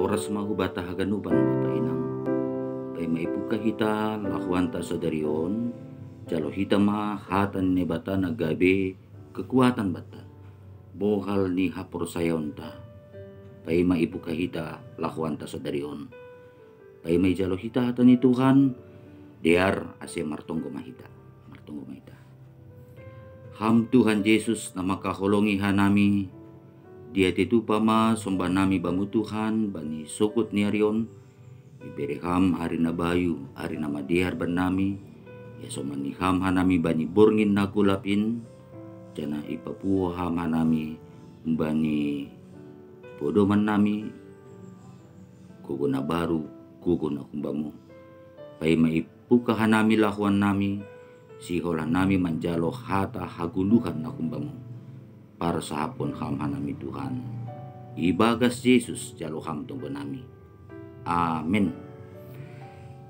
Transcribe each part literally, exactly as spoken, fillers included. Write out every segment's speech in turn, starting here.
Horas ma hubata haganupan Bapa Inang. Paima ipuka hita lahuanta sadarion, jalo hita ma hata ni Naibata na gabe kekuatan banta, bohal ni haporsayaonta. Paima ipuka hita lahuanta sadarion. Paima ijalo hita hata ni Tuhan, dear ase martonggo ma hita. Martonggo ma hita. Ham Tuhan Jesus na makaholongi hanami, dia tetupa ma somba nami Bamu Tuhan bani sokot ni ari on, ibere Ham ari na bayu, ari na madear bannami, ia somani Ham hanami bani borngin na golap in, janah ipapuho Ham hanami bani podoman nami, gogo na baru, gogo na humbamu. Paima ipuka hanami lahuan nami, sihol hanami manjalo hata hagoluhan na humbamu. Parsahapkon Ham hanami Tuhan. Ibagas Jesus jalo Ham tonggo nami. Amen.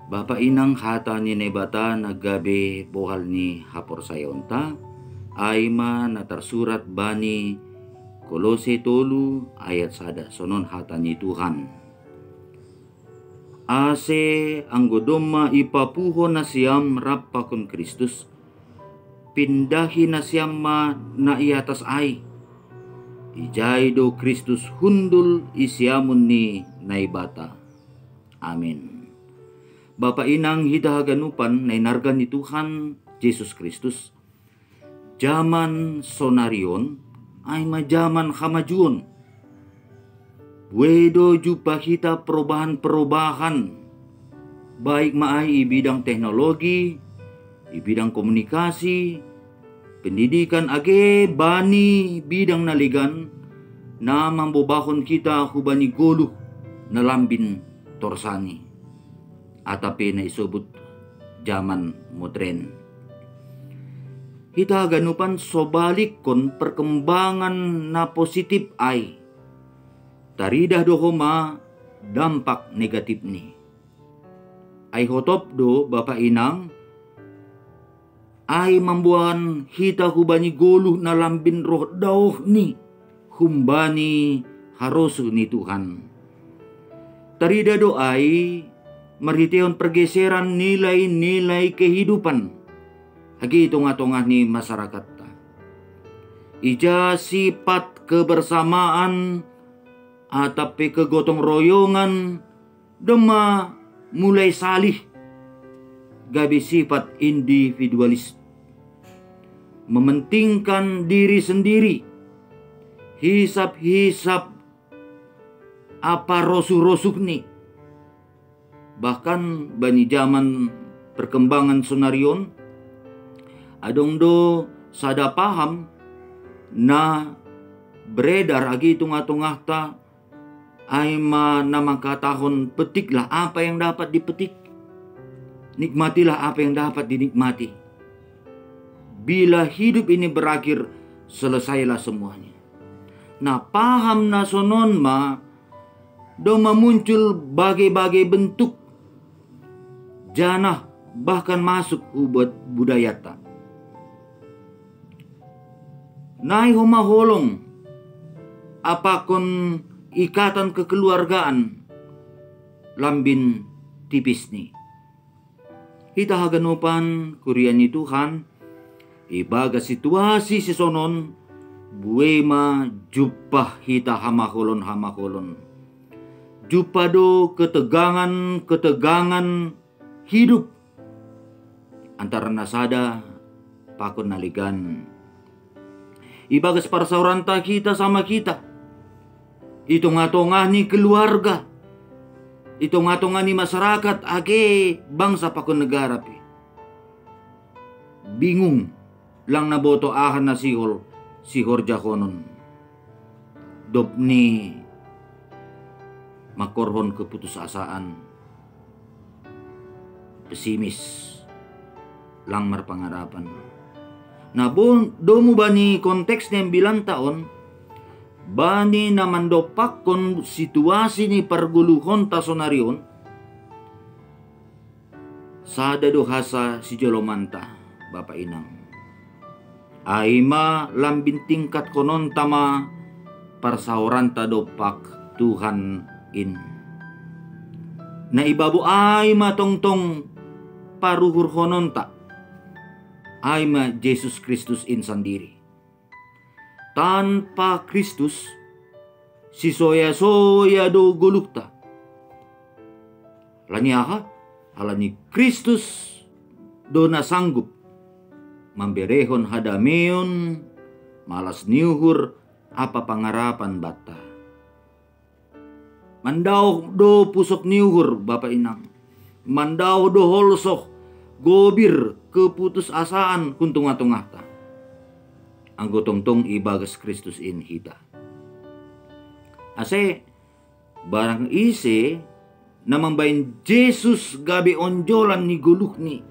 Bapa Inang, hata ni Naibata na gabe bohal ni haporsayaonta, ai ma na tarsurat bani Kolose tolu ayat sada, sonon hata ni Tuhan. Ase anggo domma ipapuho nasiam rap pakon Kristus, pindahi nasiam ma na i atas ai. Ijai do Kristus hundul i siamun ni Naibata. Amin. Bapa Inang, hita haganupan na inarga ni Tuhan Jesus Kristus, jaman sonari on ai ma jaman hamajuon. Buei do jumpa hita perubahan-perubahan, baik ma ai i bidang teknologi, i bidang komunikasi, pendidikan, age bani bidang na legan, na mambobahon hita hubani goluh na lambin torsani, atap pe na isobut jaman modern. Hita haganupan sobalikkon perkembangan na positip ai, taridah do homa dampak negatipni. Ai hotop do, Bapa Inang, ai mamboan hita hubani goluh na lambin roh daohni humbani harosuh ni Tuhan. Taridah do ai marhiteihon pergeseran nilai-nilai kehidupan age i tongah-tongah ni masyarakatta. Ija sifat kebersamaan atap pe kegotong royongan domma mulai salih, gabe sifat individualis, mementingkan diri sendiri, hisap-hisap ampa rosuh-rosuhni. Bahkan bani jaman perkembangan sonari on, adong do sada paham na beredar age i tongah-tongahta, ai ma na mangkatahon, petiklah apa yang dapat dipetik, nikmatilah apa yang dapat dinikmati. Bila hidup ini berakhir, selesailah semuanya. Nah, paham na sonon ma domma muncul bage-bage bentuk, janah bahkan masuk hu budayata. Nai homa holong ampakon ikatan kekeluargaan lambin tipisni. Hita haganupan kuria ni Tuhan, ibagas situasi sisonon, buei ma jumpah hita hamaholon-hamaholon. Jumpah do ketegangan-ketegangan hidup antara na sada pakon na legan. Ibagas parsaoranta hita sama hita, i tongah-tongah ni keluarga, i tongah-tongah ni masyarakat, age bangsa pakon negara pe. Bingung, lang naboto aha na sihol sihorjahonon. Dob ni mangkorhon keputusasaan, pesimis, lang marpangarapan. Nah, domu bani konteks ni ambilanta on, bani na mandompakkon situasi ni pargoluhonta sonari on, sada do hasa sijolomanta, Bapa Inang. Ai ma lambin tingkatkononta ma parsaoranta dompak Tuhan in. Na i babo ai ma tongtong paruhurhononta, ai ma Jesus Kristus in sandiri. Tanpa Kristus, sisoya-soya do goluhta. Ala ni aha? Ala ni Kristus do na sanggup mamberehon hadameon, malas ni uhur, ampa pangarapan banta. Mandaoh do pusok ni uhur, bapa inang. Mandaoh do holsoh, gobir, keputusasaan hun tongah-tongahta, anggo tongtong ibagas Kristus in hita. Ase barang ise na mambahen Jesus gabe onjolan ni goluhni,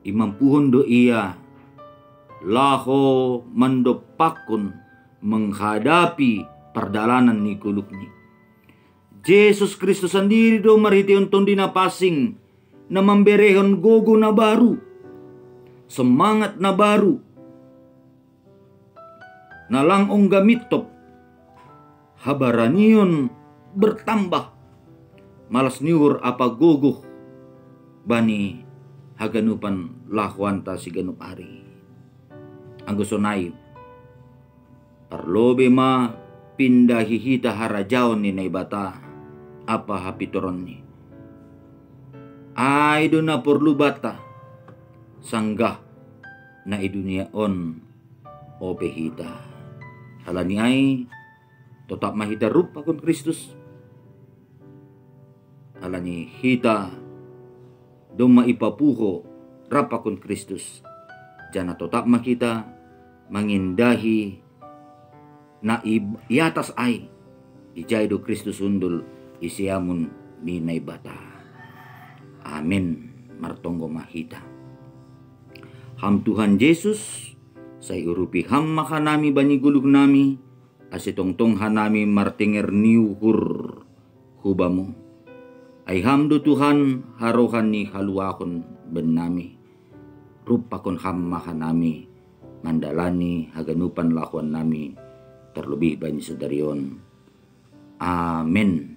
imampuhon do ia laho mandompakkon menghadapi pardalanan ni goluhni. Jesus Kristus sandiri do marhitehon Tondi Na Pansing na mamberehon gogo na baru, semangat na baru, na lang ongga mintop, habaranion bertambah, malas ni uhur ampa gogo bani haganupan lahoanta siganup ari. Anggo sonai, parlobei ma pindahi hita harajaon ni Naibata ampa hapitoronni. Ai do na porlu banta, sanggah na i dunia on ope hita. Ala ni ai, totap ma hita rup pakon Kristus. Ala ni hita domma ipapuho rap pakon Kristus, janah totap ma hita mangindahi na i, i atas ai, ijai do Kristus hundul i siamun ni Naibata. Amin. Martonggo ma hita. Ham Tuhan Jesus, sai urupi Ham ma hanami bani goluhnami, ase tongtong hanami martenger ni uhur hu Bamu. Ai Ham do Tuhan harohan ni haluahon bennami, rup pakon Ham ma hanami mandalani haganupan lahoannami, tarlobih bani sadari on. Amen.